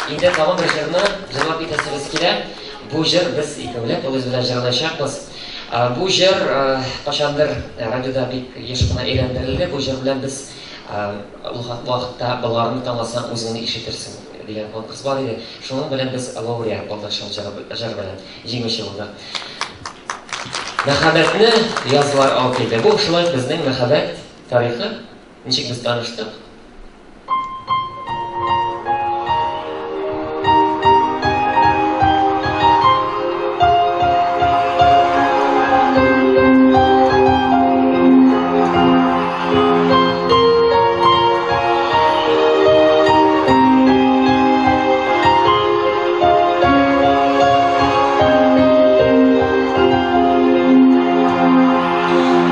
Инде тагын бер җырны җырлап китәсебез килә. Бу җыр без икәүләп Олыз белән җырлаячакбыз. Бу җыр кайчандыр радиода бик еш кына әйләндерелде. Бу җыр белән без ул вакытта Болгарны тыңласаң, үзеңне ишетерсең дигән конкурс бар иде. Шуның белән без лауреат булдык, шул җыр белән җиңүче булдык. Мәхәббәтне язлар алып килде. Бу шулай безнең мәхәббәт тарихы. Ничек без таныштык?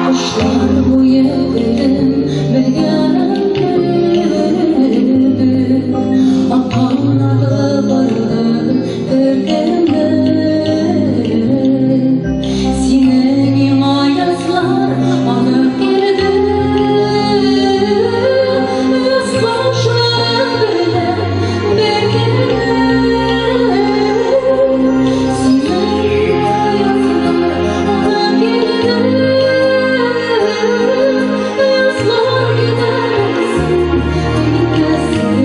Кышлар буе белдем, белгән кебек, Аткан атлы барды төркемне. Сине миңа язлар алып килде, Үз башларың белән бер көнне. Сине миңа язлар алып килде, Язлар китәсен, китәсен.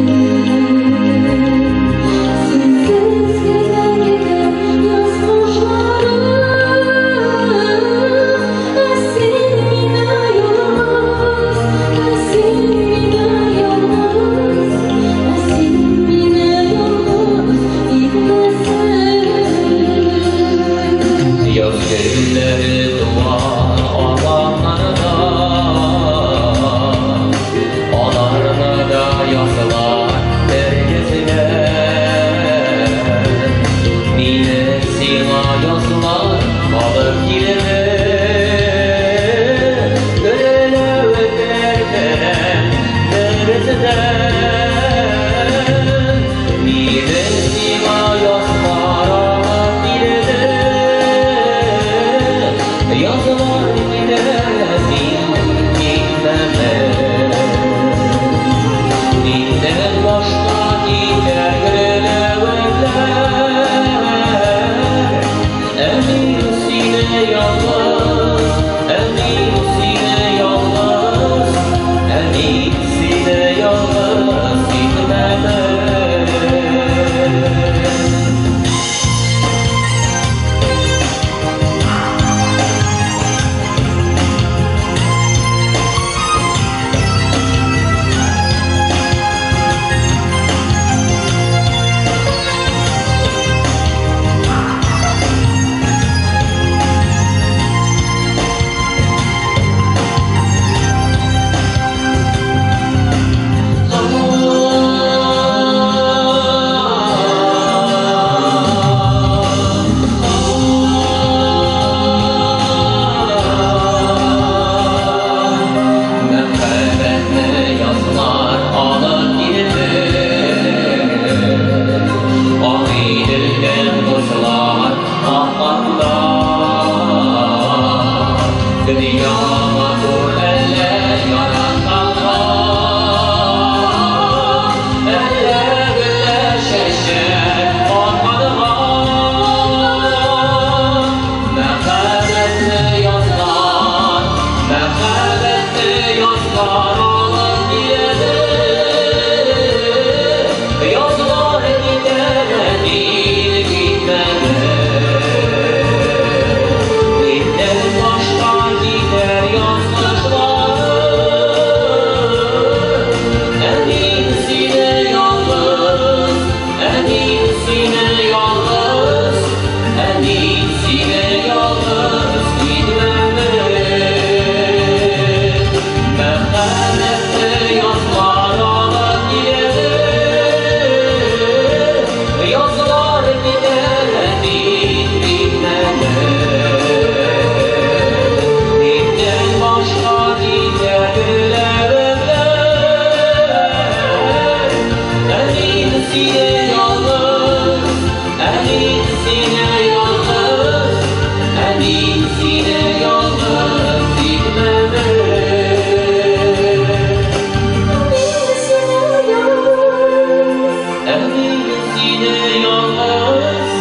сине ялгыз,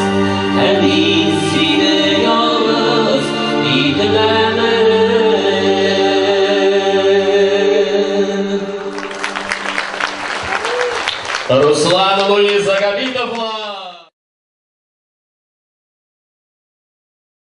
ә мин сине ялгыз итмәмен. Руслан Луиза Габитовлар!